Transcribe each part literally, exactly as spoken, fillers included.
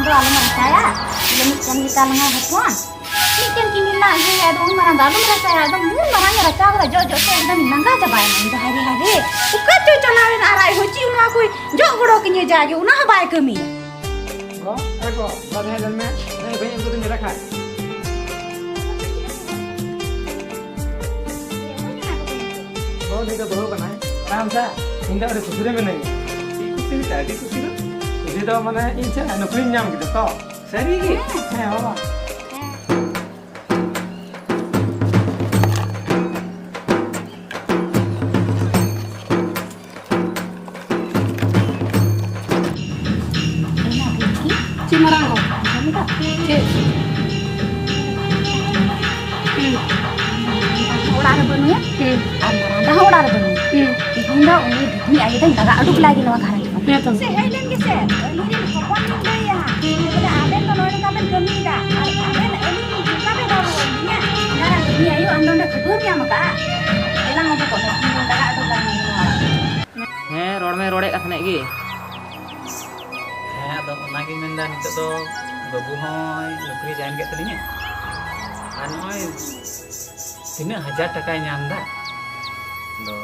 ᱫᱚ ᱟᱞᱚᱢ ᱨᱟᱪᱟᱭᱟ᱾ ᱤᱧ ᱫᱚ ᱢᱤᱫᱴᱮᱱ ᱜᱮᱛᱟ ᱞᱟᱝᱟ ᱦᱚᱯᱚᱱ᱾ ᱢᱤᱫᱴᱮᱱ ᱠᱤᱢᱤᱱ ᱞᱟᱝ ᱟᱹᱜᱩᱭᱟ, ᱟᱫᱚ ᱩᱱ ᱢᱟᱨᱟᱝ ᱫᱚ ᱟᱞᱚᱢ ᱨᱟᱪᱟᱭᱟ᱾ ᱮᱠᱫᱚᱢ ᱩᱱ ᱢᱟᱨᱟᱝ ᱮ ᱨᱟᱪᱟ ᱠᱟᱫᱟ, ᱡᱚᱜ ᱡᱚᱜ ᱛᱮ ᱮᱠᱫᱚᱢ ᱞᱟᱸᱜᱟ ᱪᱟᱵᱟᱭᱮᱱᱟ᱾ ᱤᱧ ᱫᱚ ᱦᱟᱭᱨᱮ ᱦᱟᱭᱨᱮ, ᱚᱠᱟ ᱪᱚᱭ ᱪᱟᱞᱟᱣ ᱮᱱᱟ ᱟᱨ ᱟᱡ ᱦᱚᱸ ᱪᱮᱫ ᱱᱚᱣᱟ ᱠᱚᱭ ᱡᱚᱜ ᱜᱚᱲᱚ ᱠᱤᱧᱟᱹ ᱡᱟᱜᱮ, ᱚᱱᱟ ᱦᱚᱸ ᱵᱟᱭ ᱠᱟᱹᱢᱤᱭᱟ᱾ ᱜᱚ, ᱮ ᱜᱚ, ᱵᱟᱨᱦᱮ ᱧᱮᱞ ᱢᱮ᱾ ᱱᱩᱭ ᱵᱟᱹᱧ ᱟᱹᱜᱩ ᱠᱟᱫᱮ ᱢᱮᱭᱟ ᱠᱷᱟᱡ᱾ ᱜᱚ, ᱱᱩᱭ ᱫᱚ ᱵᱟᱹᱦᱩ ᱠᱟᱱᱟᱭ᱾ ᱟᱨ ᱟᱢ ᱥᱟ, ᱤᱧ ᱫᱚ ᱟᱹᱰᱤ ᱠᱩᱥᱤ ᱨᱮ ᱢᱮᱱᱟᱹᱧᱟ᱾ ᱪᱮᱫ ᱠᱩᱥᱤ ᱞᱮᱠᱟ? ᱟᱹᱰᱤ ᱠᱩᱥᱤ ᱫᱚ? ᱠᱩᱥᱤ ᱫᱚ ᱢᱟᱱᱮ ᱤᱧ ᱥᱮ ᱱᱩᱠᱨᱤᱧ ᱧᱟᱢ ᱠᱮᱫᱟ ᱛᱚ᱾ ᱥᱟᱹᱨᱤ ᱜᱮ? ᱦᱮᱸ ᱵᱟᱵᱟ᱾ ᱪᱮᱫ ᱢᱟᱨᱟᱝ ᱦᱚᱲ? ᱪᱮᱫ? ᱦᱩᱸ᱾ ᱚᱲᱟᱜ ᱨᱮ ᱵᱟᱹᱱᱩᱭᱟ᱾ ᱦᱩᱸ᱾ ᱟᱨ ᱢᱟᱨᱟᱝ ᱫᱟ ᱦᱚᱸ ᱚᱲᱟᱜ ᱨᱮ ᱵᱟᱹᱱᱩᱭᱟ᱾ ᱦᱩᱸ᱾ ᱛᱮᱦᱮᱧ ᱫᱚ ᱩᱱᱤ ᱵᱤᱴᱤ ᱟᱭᱳ ᱫᱚᱧ ᱫᱟᱜᱟ ᱩᱰᱩᱠ ᱞᱟᱭ ᱜᱮ ᱱᱚᱣᱟ ᱜᱷᱟᱨᱚᱸᱡᱽ ᱠᱷᱚᱱ᱾ ᱦᱮᱸ ᱛᱚ᱾ ᱥᱮ ᱦᱮᱡ ᱞᱮᱱ ᱜᱮᱥᱮ, ᱟᱹᱞᱤᱧ ᱨᱮᱱ ᱦᱚᱯᱚᱱ ᱞᱤᱧ ᱞᱟᱹᱭᱟ᱾ ᱵᱚᱞᱮ ᱟᱵᱮᱱ ᱫᱚ ᱱᱚᱰᱮ ᱱᱚᱝᱠᱟ ᱵᱮᱱ ᱠᱟᱹᱢᱤᱭᱮᱫᱟ, ᱟᱨ ᱟᱵᱮᱱ ᱟᱹᱞᱤᱧ ᱱᱚᱝᱠᱟ ᱵᱮᱱ ᱨᱚᱲ ᱨᱩᱣᱟᱹᱲ ᱞᱤᱧᱟ? ᱚᱱᱟ ᱨᱮ ᱵᱤᱴᱤ ᱟᱭᱳ ᱟᱢ ᱫᱚ ᱚᱸᱰᱮ ᱠᱷᱟᱹᱯᱟᱹᱨ ᱧᱟᱢ ᱟᱠᱟᱫᱼᱟ? ᱮᱞᱟᱝ ᱩᱰᱩᱠᱚᱜ ᱢᱮ, ᱤᱧ ᱫᱚᱧ ᱫᱟᱜᱟ ᱩᱰᱩᱠ ᱞᱟᱝ ᱱᱚᱣᱟ ᱚᱲᱟᱜ ᱠᱷᱚᱱ᱾ ᱦᱮᱸ, ᱨᱚᱲ ᱢᱮ, ᱨᱚᱲᱮᱫ ᱠᱟᱱ ᱛᱟᱦᱮᱸᱫ ᱜᱮ᱾ ᱦᱮᱸ, ᱟᱫᱚ ᱚᱱᱟᱜᱤᱧ ᱢᱮᱱᱫᱟ, ᱱᱤᱛᱚᱜ ᱫᱚ ᱵᱟᱹᱵᱩ ᱦᱚᱸᱭ ᱱᱚᱠᱨᱤ ᱡᱚᱭᱮᱱ ᱠᱮᱫ ᱛᱟᱹᱞᱤᱧᱟ, ᱟᱨ ᱱᱚᱜᱼᱚᱭ ᱛᱤᱱᱟᱹᱜ ᱦᱟᱡᱟᱨ ᱴᱟᱠᱟᱭ ᱧᱟᱢ ᱮᱫᱟ᱾ ᱟᱫᱚ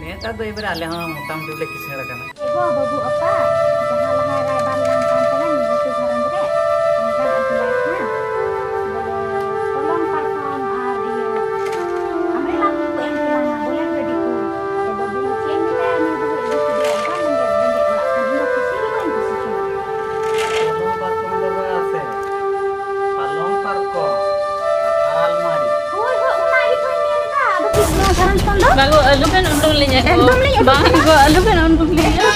ᱱᱮᱛᱟᱨ ᱫᱚ ᱮᱵᱟᱨᱮ ᱟᱞᱮ ᱦᱚᱸ ᱢᱚᱴᱟᱢᱩᱴᱤ ᱞᱮ ᱠᱤᱥᱟᱹᱬ ᱟᱠᱟᱱᱟ᱾ ᱮ ᱜᱚ, ᱵᱟᱹᱵᱩ ᱟᱯᱟ, ᱡᱟᱦᱟᱸ ᱞᱟᱦᱟ ᱨᱟᱭᱵᱟᱨ ᱞᱟᱝ ᱠᱟᱱ ᱛᱟᱦᱮᱸᱱ ᱞᱟᱹᱴᱩ ᱜᱷᱟᱨᱚᱸᱡᱽ ᱨᱮ, ᱩᱱᱤ ᱵᱟᱝ ᱟᱹᱜᱩ ᱞᱟᱭ ᱠᱷᱟᱱ, ᱵᱚᱞᱮ ᱯᱚᱞᱚᱝ ᱯᱟᱨᱠᱚᱢ ᱟᱨ ᱤᱭᱟᱹ ᱟᱢᱨᱮᱞᱟ ᱠᱚᱠᱚ ᱮᱢ ᱠᱮᱞᱟᱝᱟ, ᱵᱩᱞᱮᱴ ᱜᱟᱹᱰᱤ ᱠᱚ᱾ ᱟᱫᱚ ᱵᱟᱹᱵᱩ ᱦᱚᱸ ᱪᱮᱫ ᱮᱢ ᱢᱮᱛᱟᱭᱟ, ᱩᱱᱤ ᱵᱟᱹᱵᱩ ᱟᱹᱜᱩ ᱠᱮᱫᱮᱭᱟ, ᱚᱱᱠᱟ ᱨᱮᱸᱜᱮᱡ ᱨᱮᱸᱜᱮᱡ ᱚᱲᱟᱜ ᱠᱷᱚᱱ᱾ ᱤᱧ ᱫᱚ ᱠᱩᱥᱤ ᱜᱮ ᱵᱟᱹᱧ ᱠᱩᱥᱤ ᱠᱟᱱᱟ᱾ ᱯᱟᱞᱚᱝ ᱯᱟᱨᱠᱚᱢ ᱫᱚ ᱵᱟᱝ ᱥᱮ, ᱯᱟᱞᱚᱝ ᱯᱟᱨᱠᱚᱢ, ᱟᱞᱢᱟᱨᱤ᱾ ᱦᱳᱭ, ᱦᱳᱭ, ᱚᱱᱟ ᱜᱮᱛᱚᱧ ᱢᱮᱱ ᱮᱫᱟ᱾ ᱟᱫᱚ ᱛᱤᱥ ᱱᱚᱣᱟ ᱜᱷᱟᱨᱚᱸᱡᱽ ᱠᱷᱚᱱ ᱫᱚ? ᱵᱟᱹᱵᱩ, ᱟᱞᱚᱵᱮᱱ ᱩᱰᱩᱝ ᱞᱤᱧᱟ ᱜᱚ᱾ ᱮᱠᱫᱚᱢ ᱞᱤᱧ ᱩᱰᱩᱝ ᱵᱟᱝ ᱞᱤᱧᱟ᱾ ᱜᱚ, ᱟᱞᱚᱵᱮᱱ ᱩᱰᱩᱝ ᱞᱤᱧᱟ᱾